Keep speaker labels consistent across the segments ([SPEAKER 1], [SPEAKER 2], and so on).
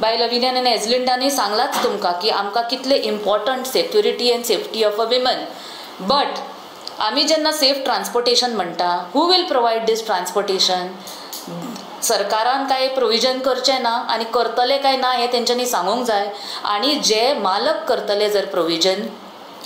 [SPEAKER 1] बाय लविनियान आनी एजलिंडानूय सांगलाच तुमकां की आमकां कितले important security and safety of a women. But आमी जेन्ना सेफ ट्रान्सपोर्टेशन म्हणटा, who will provide this transportation? सरकारान कांय प्रोविजन करचें ना आनी करतले काय ना हें तेंच्यांनी सांगूंक जाय. आनी जे मालक करतले जर provision,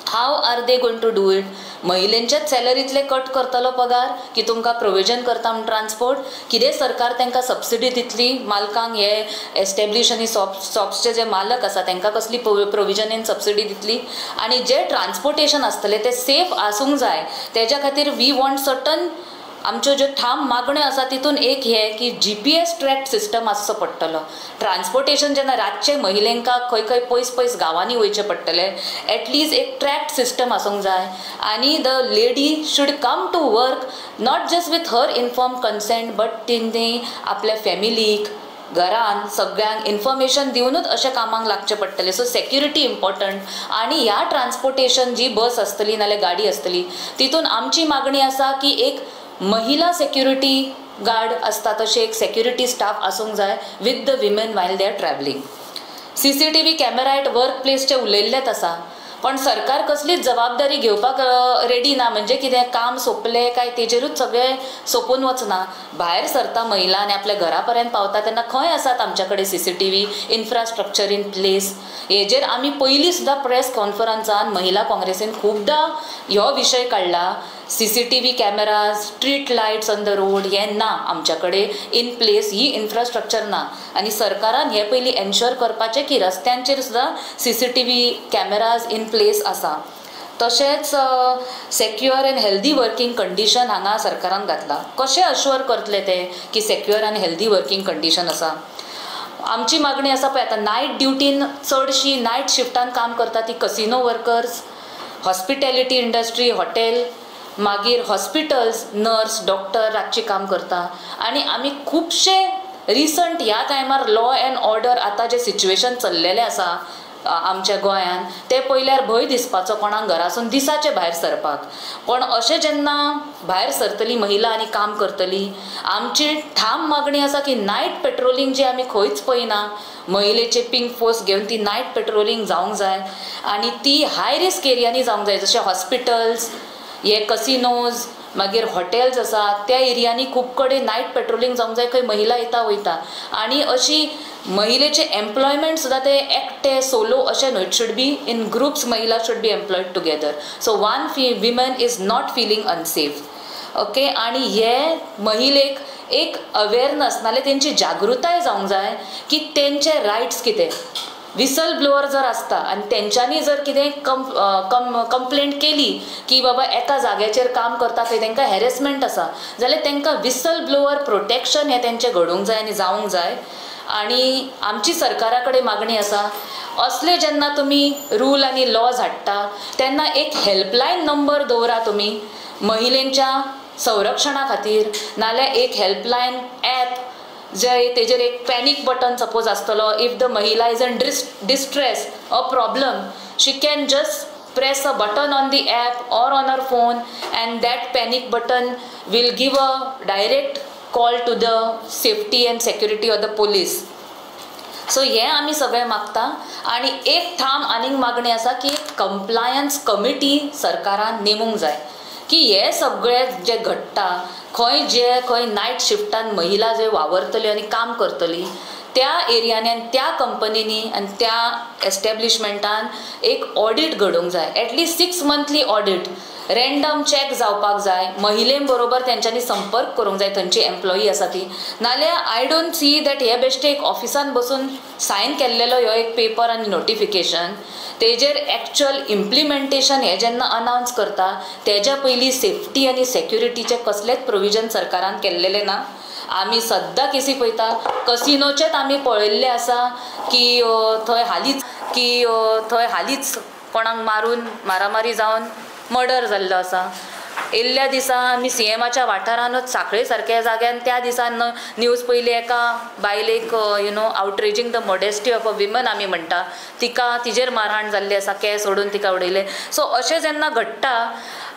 [SPEAKER 1] how are they going to do it? महिलेंच्याच सॅलरींतले cut करतलो पगार की तुमकां प्रोविजन करता म्हूण ट्रान्सपोर्ट? कितें सरकार तांकां सबसिडी दितली मालकांक? हे एस्टेब्लिश आनी शॉप्सचे जे मालक आसा तांकां कसली प्रोविजन आनी सबसिडी दितली? आनी जे ट्रान्सपोर्टेशन आसतलें तें सेफ आसूंक जाय. तेज्या खातीर we want certain, आमच्यो ज्यो ठाम मागण्यो आसा तितून एक हें की GPS track system आसचो पडटलो. ट्रान्सपोर्टेशन जेन्ना रातचें महिलेंका खंय खंय पयस पयस गांवांनी वयचें पडटलें, एटलीस्ट एक ट्रॅक सिस्टम आसूंक जाय. आनी the lady should come to work not just with her inform consent, but तिणे आपल्या फॅमिलीक, घरान सगळ्यांक इन्फॉर्मेशन दिवनूच अशें कामाक लागचें पडटलें. So security important. आनी ह्या ट्रान्सपोर्टेशन जी बस आसतली नाल्यार गाडी आसतली तितून आमची मागणी आसा की एक महिला सेक्युरिटी गार्ड आसता तशें एक सेक्युरिटी स्टाफ आसूंक जाय with the women while they are travelling. CCTV camera at work प्लेसचे उलयल्लेच आसा, पण सरकार कसलीच जबाबदारी घेवपाक रेडी ना. म्हणजे कितें काम सोंपलें काय तेजेरूच सगळें सोंपून वचना. भायर सरता महिला आनी आपल्या घरा पर्यंत पावता तेन्ना खंय आसात आमच्या कडेन CCTV infrastructure in place? हेजेर आमी पयलीं सुद्दां प्रेस कॉन्फरन्सान महिला काँग्रेसीन खुबदां हो विशय काडला. CCTV cameras, street lights on the road हें ना आमच्या कडेन इन प्लेस, ही इन्फ्रास्ट्रक्चर ना. आनी सरकारान हें पयलीं एन्श्योर करपाचें की रस्त्यांचेर सुद्दां CCTV cameras in place आसा. तशेंच secure and healthy working condition हांगा सरकारान घातलां. कशें अश्योर करतले ते की सेक्युअर आनी हेल्दी वर्कींग कंडिशन आसा? आमची मागणी आसा पळय आतां नायट ड्युटीन चडशी नायट शिफ्टान काम करता ती casino workers, hospitality industry, hotel, मागीर हॉस्पिटल्स, नर्स, डॉक्टर रातची काम करता. आनी आमी खुबशे रिसंट ह्या टायमार लॉ एंड ऑर्डर आतां जें सिच्युएशन चल्लेलें आसा आमच्या गोंयान तें पळयल्यार भंय दिसपाचो कोणाक घरासून दिसाचें भायर सरपाक. पण अशें जेन्ना भायर सरतली महिला आनी काम करतली, आमची ठाम मागणी आसा की नायट पेट्रोलिंग जी आमी खंयच पळयना, महिलेचे पिंक फोर्स घेवन ती नायट पेट्रोलिंग जावंक जाय आनी ती हाय रिस्क एरियांनी जावंक जाय, जशें हॉस्पिटल्स, हे कसिनोज, मागीर हॉटेल्स आसा त्या एरियांनी खूब कडेन नायट पेट्रोलिंग जावंक जाय, खंय महिला येता वयता. आनी अशी महिलेचे एम्प्लॉयमेंट सुद्दां ते एकटे सोलो अशें न्हय, it should be in groups, महिला should be employed together. So one women is not feeling unsafe. Okay. आनी हे महिलेक एक अवेरनस नाल्यार तेंची जागृताय जावंक जाय की तेंचे रायट्स कितें. विसल ब्लोअर जर आसता आनी तेंच्यांनी जर कितें कंप्लेंट केली की बाबा एका जाग्याचेर काम करता थंय तांकां हॅरेसमेंट आसा, जाल्यार तांकां विसल ब्लोअर प्रोटेक्शन हें तेंचें घडोवंक जाय आनी जावंक जाय. आनी आमची सरकारा कडेन मागणी आसा, असले जेन्ना तुमी रूल आनी लॉज हाडटा तेन्ना एक हेल्पलायन नंबर दवरा तुमी महिलेंच्या संरक्षणा खातीर, नाल्यार एक हेल्पलायन ॲप जे तेजेर एक पॅनीक बटन सपोज आसतलो. If the महिला is in distress a problem, she can just press a button on the app or on her phone and that panic button will give a direct call to the safety and security of the police. So हें आमी सगळें मागता. आनी एक ठाम आनीक मागणी आसा की कंप्लायन्स कमिटी सरकारान नेमूंक जाय की हे सगळें जें घडटा खंय जे खंय नायट शिफ्टान महिला जे वावरतल्यो आनी काम करतली त्या एरियांनी आनी त्या कंपनींनी आनी त्या एस्टेब्लिशमेंटान एक ऑडीट घडोवंक जाय. At least 6 monthly audit, random check जावपाक जाय. महिलें बरोबर तेंच्यांनी संपर्क करूंक जाय थंयची एम्प्लॉई आसा ती. नाल्यार I don't see that हे बेश्टे एक ऑफिसान बसून सायन केल्लेलो ह्यो एक पेपर आनी नोटिफिकेशन तेजेर एक्चुअल इम्प्लिमेंटेशन हें जेन्ना अनावन्स करता तेज्या पयलीं सेफ्टी आनी सेक्युरिटीचें कसलेंच प्रोविजन सरकारान केल्लेलें ना. आमी सद्दां केसी पळयता, कसिनोचेच आमी पळयल्लें आसा की थंय हालींच कोणाक मारून मारामारी जावन मर्डर जाल्लो आसा. येयल्ल्या दिसा आमी सीएमाच्या वाठारानूच साखळे सारक्या जाग्यान त्या दिसा न्यूज पयली एका बायलेक you know outraging the modesty of a women आमी म्हणटा, तिका तिजेर मारहाण जाल्ली आसा, केंस सोडून तिका उडयलें. सो अशें जेन्ना घडटा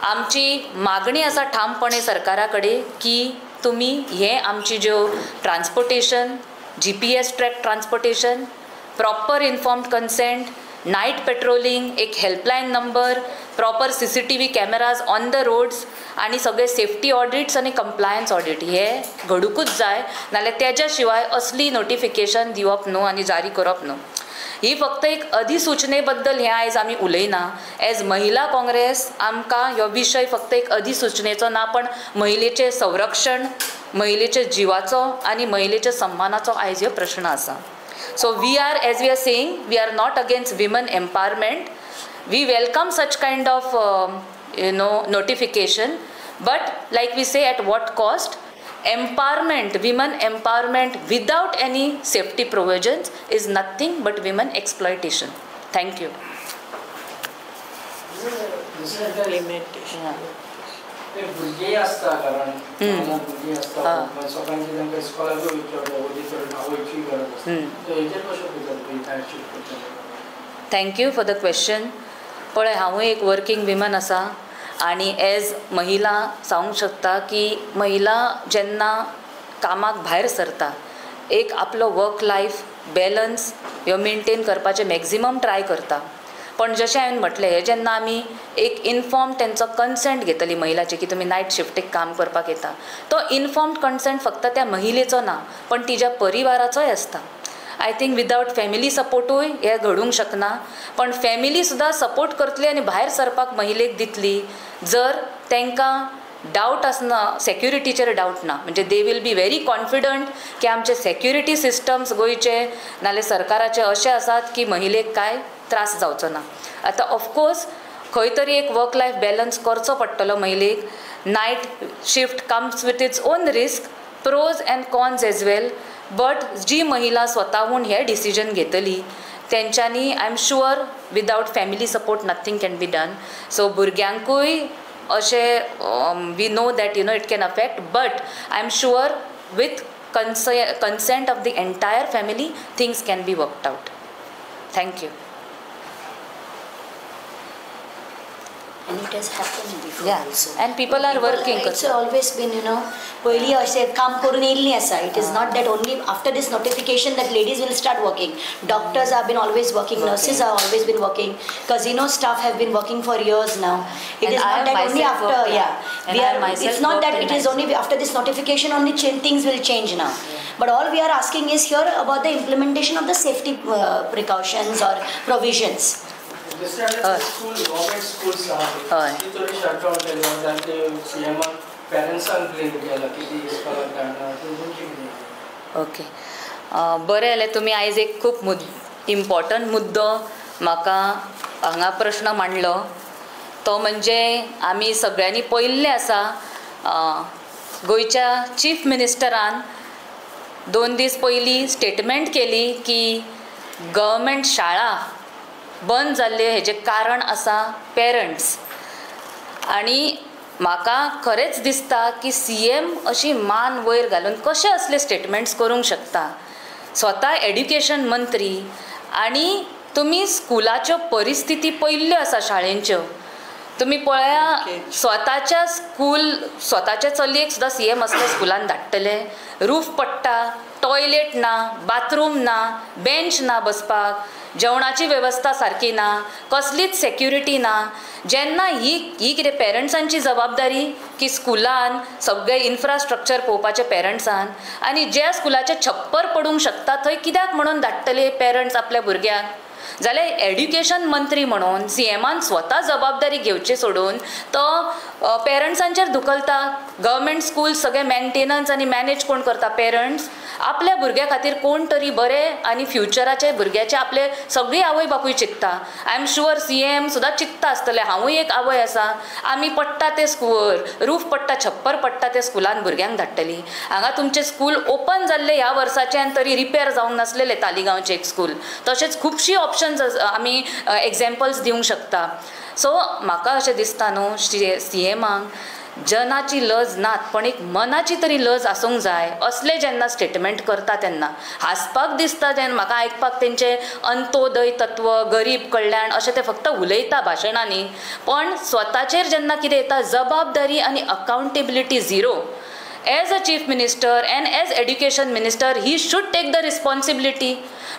[SPEAKER 1] आमची मागणी आसा ठामपणे सरकारा कडेन की तुमी हे आमची ज्यो transportation GPS track transportation, proper informed consent, night patrolling, एक helpline number, proper CCTV cameras on the roads आनी सगळे सेफ्टी ऑडिट्स आनी कंप्लायन्स ऑडिट हे घडुकूच जाय, नाल्यार तेज्या शिवाय असली नोटिफिकेशन दिवप न्हू आनी जारी करप न्हू. ही फक्त एक अधिसूचने बद्दल हें आयज आमी उलयना. एज महिला काँग्रेस आमकां हो विशय फक्त एक अधिसूचनेचो ना, पण महिलेचें संरक्षण, महिलेच्या जिवाचो आनी महिलेच्या सम्मानाचो आयज हो प्रश्न आसा. So we are, as we are saying, we are not against women empowerment. We welcome such kind of you know, notification, but like we say, at what cost? Empowerment, women empowerment without any safety provisions is nothing but women exploitation. Thank you.
[SPEAKER 2] Implementation.
[SPEAKER 3] ते भुरगीं आसता, कारण भुरगीं आसता सकाळची तांकां इस्कॉलाक वयचें आवयची गरज आसता, हेजेर कशें पळयता?
[SPEAKER 1] Thank you for the question. पळय, हांवूय एक वर्कींग विमन आसा आनी एज महिला सांगूंक शकता की महिला जेन्ना कामाक भायर सरता, एक आपलो वर्क लायफ बॅलन्स ह्यो मेनटेन करपाचें मॅक्जिमम ट्राय करता. पण जशें हांवें म्हटलें, हें जेन्ना आमी एक इनफॉर्म तेंचो कन्सेंट घेतली महिलाची की तुमी नायट शिफ्टीक काम करपाक येता, तो इनफॉर्म्ड कन्सेंट फक्त त्या महिलेचो ना पण तिज्या परिवाराचोय आसता. I think without family सपोर्टूय हें घडूंक शकना, पण फॅमिली सुद्दां सपोर्ट करतली आनी भायर सरपाक महिलेक दितली जर तांकां डावट आसना, सेक्युरिटीचेर डावट ना, म्हणजे they will be very confident की आमचे सेक्युरिटी सिस्टम्स गोंयचे नाल्यार सरकाराचे अशे आसात की महिलेक कांय त्रास जावचो ना. आतां ऑफकोर्स खंय तरी एक वर्क लायफ बॅलन्स करचो पडटलो महिलेक. Night shift comes with its own risk, pros and cons as well, but जी महिला स्वताहून हें डिसिजन घेतली तेंच्यांनी I am sure without family support nothing can be done. So भुरग्यांकूय अशें we know that you know it can affect, but I am sure with consent of the entire family things can be worked out. Thank you.
[SPEAKER 2] And it has happened before.
[SPEAKER 1] Yeah.
[SPEAKER 2] Also.
[SPEAKER 1] And people are working.
[SPEAKER 2] It's always been, you know, पयलीं अशें काम करून येयल्लीं आसा. It is not that only after this notification that ladies will start working. Doctors have been always working, nurses have always been working, casino staff have been working for years now. It is not that only after, yeah, we are, it's not that it is only after this notification only things will change now. But all we are asking is here about the implementation of the safety precautions or provisions.
[SPEAKER 3] School, government schools आहा ती थोडी shutdown केली, तांचे सीएमान पेरंट्सांक blame केला की ती इस्कॉलाक धाडना, तुमची कितें?
[SPEAKER 1] ओके, बरें जालें तुमी आयज एक खूब इम्पॉर्टंट मुद्दो म्हाका हांगा प्रश्न मांडलो, तो म्हणजे आमी सगळ्यांनी पळयल्लें आसा, गोंयच्या चीफ मिनिस्टरान 2 दीस पयलीं स्टेटमेंट केली की गव्हर्मेंट शाळा बंद जाल्ले हेजें कारण आसा पेरंट्स. आनी म्हाका खरेंच दिसता की सीएम अशी मान वयर घालून कशे असले स्टेटमेंट्स करूंक शकता, स्वता एड्युकेशन मंत्री. आनी तुमी स्कुलाच्यो परिस्थिती पळयल्ल्यो आसा शाळेंच्यो, तुमी पळया स्वताच्या स्कूल, स्वताच्या चलयेक सुद्दां सीएम असल्या स्कुलान धाडटले, रूफ पडटा, टॉयलेट ना, बाथरूम ना, बेंच ना बसपाक, जेवणाची वेवस्था सारकी ना, कसलीच सेक्युरिटी ना. जेन्ना ही ही कितें पेरंट्सांची जबाबदारी की स्कुलान सगळें इन्फ्रास्ट्रक्चर पळोवपाचें पेरंट्सान, आनी ज्या स्कुलाचें छप्पर पडूंक शकता थंय कित्याक म्हणून धाडटले पेरंट्स आपल्या भुरग्यांक? जाल्यार एड्युकेशन मंत्री म्हणून सीएमान स्वता जबाबदारी घेवची सोडून तो पेरंट्सांचेर धुकलता. गव्हर्मेंट स्कूल सगळें मेंटेनन्स आनी मॅनेज कोण करता? पेरंट्स. आपल्या भुरग्या खातीर कोण तरी बरें आनी फ्युचराचे भुरग्याचे आपले सगळी आवय बापूय चिंतता. I am sure CM सुद्दां चिंतता आसतले. हांवूय एक आवय आसा, आमी पडटा ते स्कूल रूफ पडटा, छप्पर पडटा ते स्कुलान भुरग्यांक धाडटली. हांगा तुमचें स्कूल ओपन जाल्लें ह्या वर्साचें आनी तरी रिपेर जावंक नासलेलें तालिगांवचें एक स्कूल. तशेंच खुबशीं ऑप्शन्स आमी एग्जाम्पल्स दिवंक शकता. सो म्हाका अशें दिसता न्हू सीएमाक जनाची लज नात पण एक मनाची तरी लज आसूंक जाय. असले जेन्ना स्टेटमेंट करता तेन्ना हांसपाक दिसता. जेन्ना म्हाका आयकपाक तेंचे अंत्योदय तत्व, गरीब कल्याण अशें ते फक्त उलयता भाशणांनी, पण स्वताचेर जेन्ना कितें येता जबाबदारी आनी accountability zero. As a chief minister and as education minister he should take the responsibility.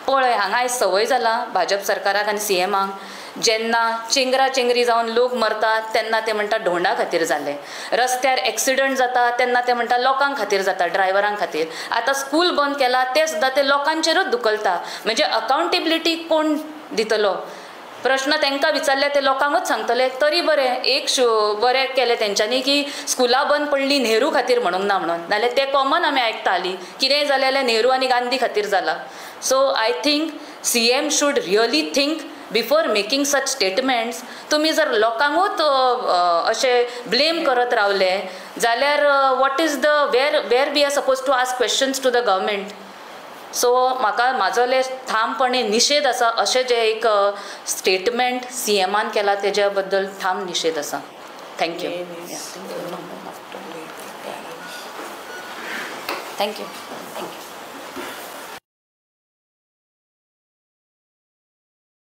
[SPEAKER 1] पळय हांगा आयज संवय जाला भाजप सरकाराक आनी सी एमाक, जेन्ना चेंगरा चेंगरी जावन लोक मरतात तेन्ना ते म्हणटा धोंडा खातीर जाले, रस्त्यार एक्सिडंट जाता तेन्ना ते म्हणटा लोकां खातीर जाता, ड्रायव्हरां खातीर. आतां स्कूल बंद केला ते सुद्दां ते लोकांचेरूच धुकलता. म्हणजे अकाउंटेबिलिटी कोण दितलो? प्रश्न तांकां विचारले ते लोकांकूच सांगतले. तरी बरें एक बरें केलें तेंच्यांनी की स्कुलां बंद पडली नेहरू खातीर म्हणूंक ना म्हणून, नाल्यार ते कॉमन आमी आयकतालीं कितेंय जालें जाल्यार नेहरू आनी गांधी खातीर जाला. So I think CM should really think before making such statements. तुमी जर लोकांकूच अशें ब्लेम करत रावले जाल्यार what is the where we are suppose to ask questions to the government. So म्हाका म्हाजो ठामपणे निशेध आसा अशें जें एक स्टेटमेंट सी एमान केला तेज्या बद्दल ठाम निशेध आसा. Thank you. Thank you.